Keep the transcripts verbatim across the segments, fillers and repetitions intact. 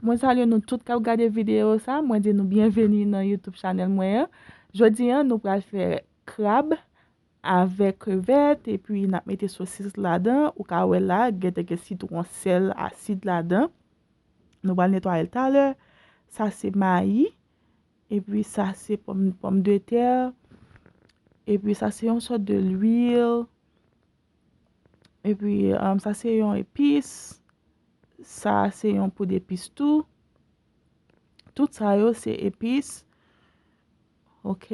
Mwen salye nou tout k ap gade videyo sa. Mwen di nou byenveni nan YouTube chanèl mwen an. Jodi a, nou pral fè krab avèk krevèt, epi n ap mete sosis ladan. Ou ka wè la, gen, gen sitwon, sèl, asid ladan. Nou pral netwaye l talè. Sa se mayi, epi sa se pòm, pòmdetè, epi sa se yon sòt de lwil, epi, um, sa se yon epis, sa se yon poud epis tou. Tout sa yo se epis. Ok.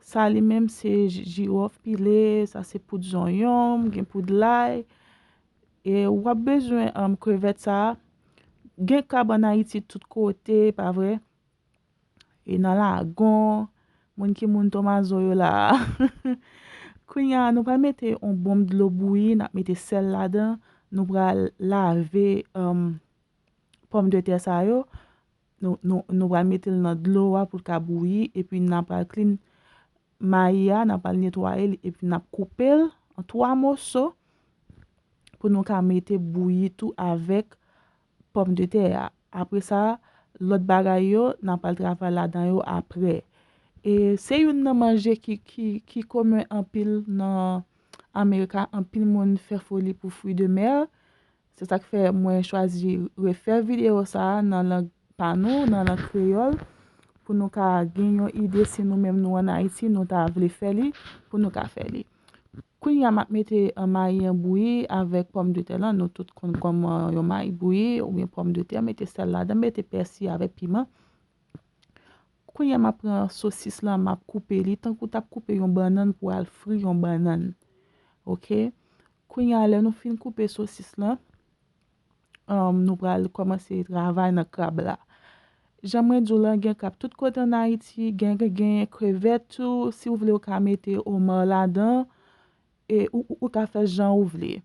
Sa li menm se ji-, jiwòf pile, sa se poud zonyon, gen poud lay. E w ap bezwen, um, krevèt sa. Gen krab ann Ayiti tout kote, pa vre? E nan lagon, moun ki moun Tomazo yo la. Kounye a, nou pral mete yon bon dlo bouyi, n ap mete sèl ladan, nou pral lave, um, pòmdetè sa yo, nou, nou, nou pral mete l nan dlo a pou l ka bouyi, epi n ap pral clean mayi a, n ap pral netwaye l, epi n ap koupe l an twa moso pou nou ka mete bouyi tou avèk pòmdetè a. Apre sa, lòt bagay yo, n ap pral travay ladan yo apre. E se youn nan manje ki, ki, ki komen anpil nan Amerika. Anpil moun fè foli pou fruits de mer. Se sa k fè mwen chwazi refè videyo sa a nan lang pa nou, nan lang kreyòl, pou nou ka gen yon ide si nou menm nou ann Ayiti, nou ta vle fè li, pou nou ka fè li. Kounye a, m ap mete, eh, mayi an bouyi avèk pòmdetè lan. Nou tout konn kòman yon mayi bouyi, oubyen pòmdetè, mete sèl ladan, mete pèsi avèk piman. Kounye a, m ap pran sosis lan, m ap koupe li tankou w t ap koupe yon bannann pou w al fri yon bannann. Ok? Kounye a, lè nou fin koupe sosis lan, um, nou pral kòmanse travay nan krab la. Jan mwen di w lan, gen krab tout kote ann Ayiti, gen, gen, gen krevèt tou. Si w vle, w ka mete omar ladan. E ou, ou, ou ka fè jan ou vle.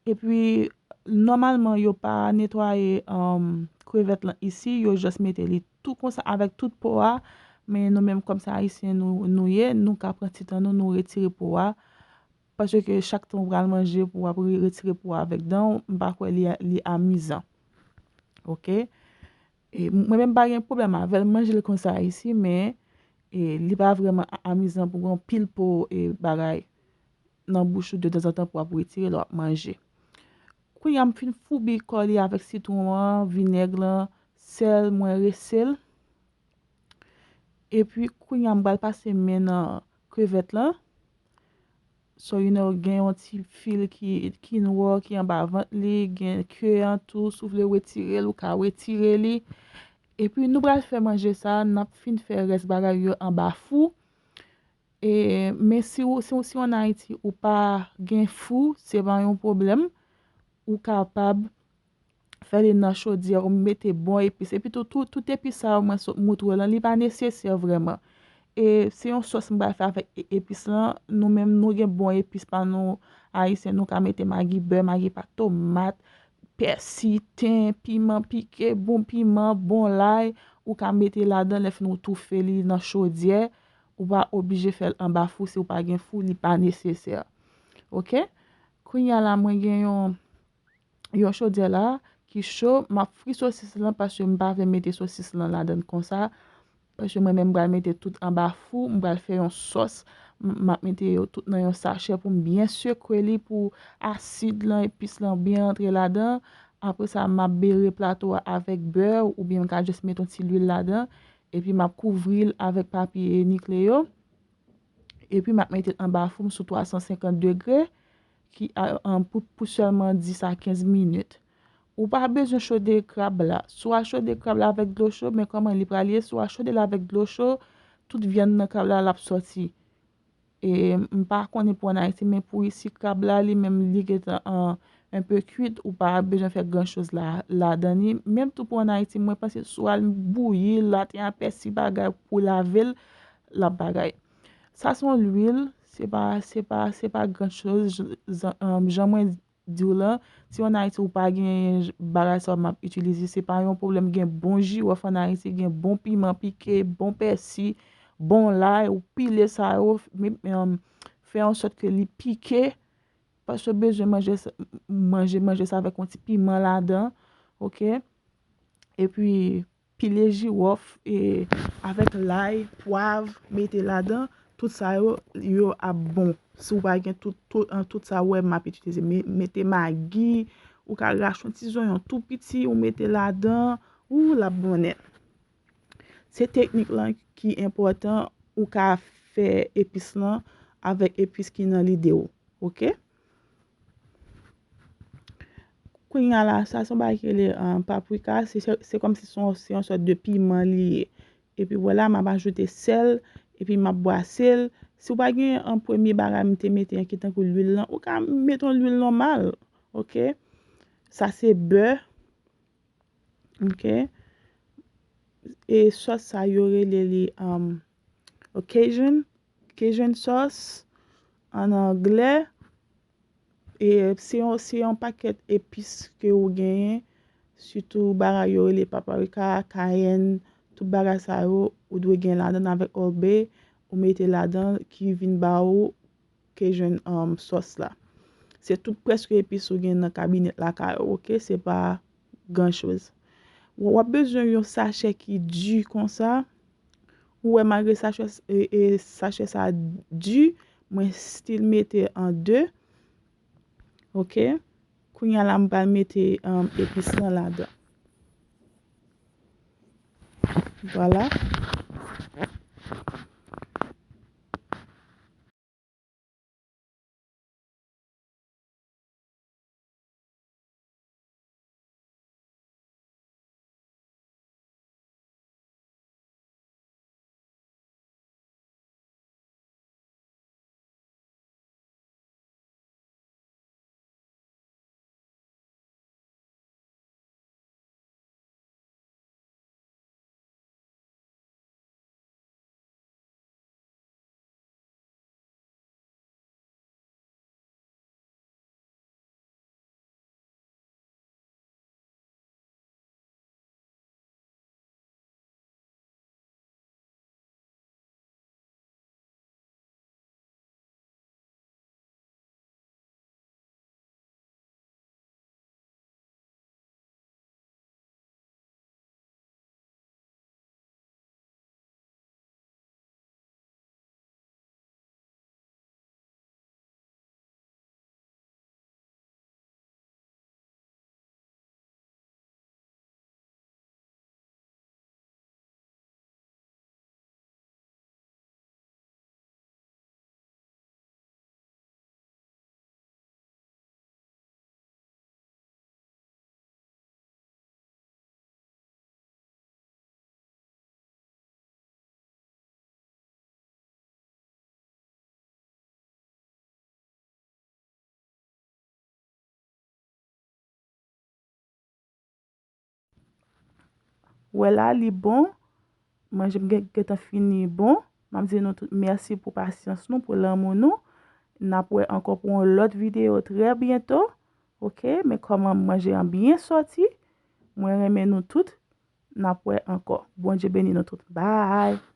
Epi, nòmalman, yo pa netwaye, um, krevèt lan isi, yo jis mete li tou konsa avèk tout po a. Men nou menm, kòm se ayisyen nou, nou ye, nou ka pran ti tan nou, nou retire po a. Paske chak tan ou pral manje, pou w ap re-, retire po a avèk dan w, m pa kwè li, li amizan. Ok? E mwen menm pa gen pwoblèm avè l, m manje l konsa isi, men, e, li pa vrèman a-, amizan pou gen yon pil po, e, bagay nan bouch ou de tanzantan pou w ap retire lè w ap manje. Kounye a, m fin foubi kò li avèk sitwon an, vinèg lan, sèl, mwen rese l. Epi, kounye a, m pral pase men nan krevèt lan. So, you know, gen yon ti fil ki, ki nwa ki anba vant li, gen ke an tou. Si w vle retire l, ou ka retire li. Epi, nou pral fè manje sa, n ap fin fè rès bagay yo anba fou. E, men si w, si w, si w ann Ayiti, ou pa gen fou, se pa yon pwoblèm. Ou kapab fè li nan chodyè, ou mete bon epis. Epi tou, tout, tout epis sa yo mwen sot moutre w lan, li pa nesesè vrèman. E se yon sòs m pral fè avèk e-, epis lan. Nou menm, nou gen bon epis pa nou, ayisyen, nou ka mete magi bè, magi pa tomat, pèsi, ten, piman pike, bon piman, bon lay, ou ka mete ladan lè fini w toufe li nan chodyè. Ou pa oblije fè l anba fou, si w pa gen fou, li pa nesesè. Ok? Kounye a la, mwen gen yon, yon chodyè la ki cho. M ap fri sosis lan paske m pa vle mete sosis lan ladan l konsa. Paske mwen menm, m pral mete tout anba fou, m pral fè yon sòs. M, m ap mete yo tout nan yon sachè pou m byen sekwe li, pou asid lan, epis lan byen antre ladan. Apre sa, m ap bere plato a avèk bè, oubyen m ka jis mete yon ti lwil ladan. Epi m ap kouvri l avèk papye nikleyo. Epi m ap mete l anba fou m sou twa san senkant degre ki, a, an, pou, pou sèlman dis a kenz minit. Ou pa bezwen chode krab la. Si w al chode krab la avèk dlo cho, men kòman li pral ye, si w al chode l avèk dlo cho, tout vyann nan krab la, l ap sòti. E m pa konnen pou ann Ayiti, men pou isi, krab la, li menm, li gentan an, enpe kwit, ou pa bezwen fè gran choz la, ladan li. Menm tou pou ann Ayiti, mwen panse si w al bouyi l, la, te a pèsi bagay pou lave l, l ap bagay. Sa se yon lwil, se pa, se pa, se pa gran choz, jan, jan mwen di w lan, si w ann Ayiti ou pa gen j-, bagay sa yo m ap itilize, se pa yon pwoblèm. Gen bon jiwòf ann Ayiti, gen bon piman pike, bon pèsi, bon lay, ou pile sa yo, m-, m-, fè an sòt ke li pike, paske w bezwen manje sa, manje, manje sa avèk yon ti piman ladan, ok? epi pile jiwòf e avèk lay, pwav, mete ladan, tout sa yo, yo ap bon. Si w pa gen tout, tout, an, tout sa w wè m ap itilize, me-, mete magi, ou ka rache yon ti zonyon tou piti, ou mete ladan, ou l ap bon nèt. Se teknik lan ki enpòtan, ou ka fè epis lan avèk epis ki nan lide w, oke? Kounye a la, sa se yon bagay ki rele, um, paprika, se, se, se kòmsi se yon, se yon sòt de piman li ye. Epi vwala, m ap ajoute sèl, epi m ap bwase l. Si w pa gen an premye bagay m te mete an ki tankou lwil lan, ou ka mete yon lwil nòmal, oke? Sa se bè, oke? E sòs sa yo rele li, um, Cajun, Cajun sauce an anglè. E se yon, se yon pakèt epis ke ou genyen, sitou bagay yo rele paprika, cayenne, tout bagay sa yo, ou dwe gen ladan avèk Old Bay, ou mete ladan ki vin ba ou Cajun, um, sauce la. Se tout prèske epis ou gen nan kabinèt lakay ou, oke? Se pa gran choz. W ap bezwen yon sachè ki di konsa. Ou wè, malgre sachè, e, e, sachè sa di, mwen still mete an de. Oke. Kounye a la, m pral mete, um, epis lan ladan. Vwala. Wè la, li bon. Manje m gen, gentan fini bon. M ap di nou tout mèsi pou pasyans nou, pou lanmou nou. N ap wè ankò pou yon lòt videyo trè byento. Oke, men kòman manje an byen sòti. Mwen renmen nou tout. N ap wè ankò. Bondye beni nou tout. Bye!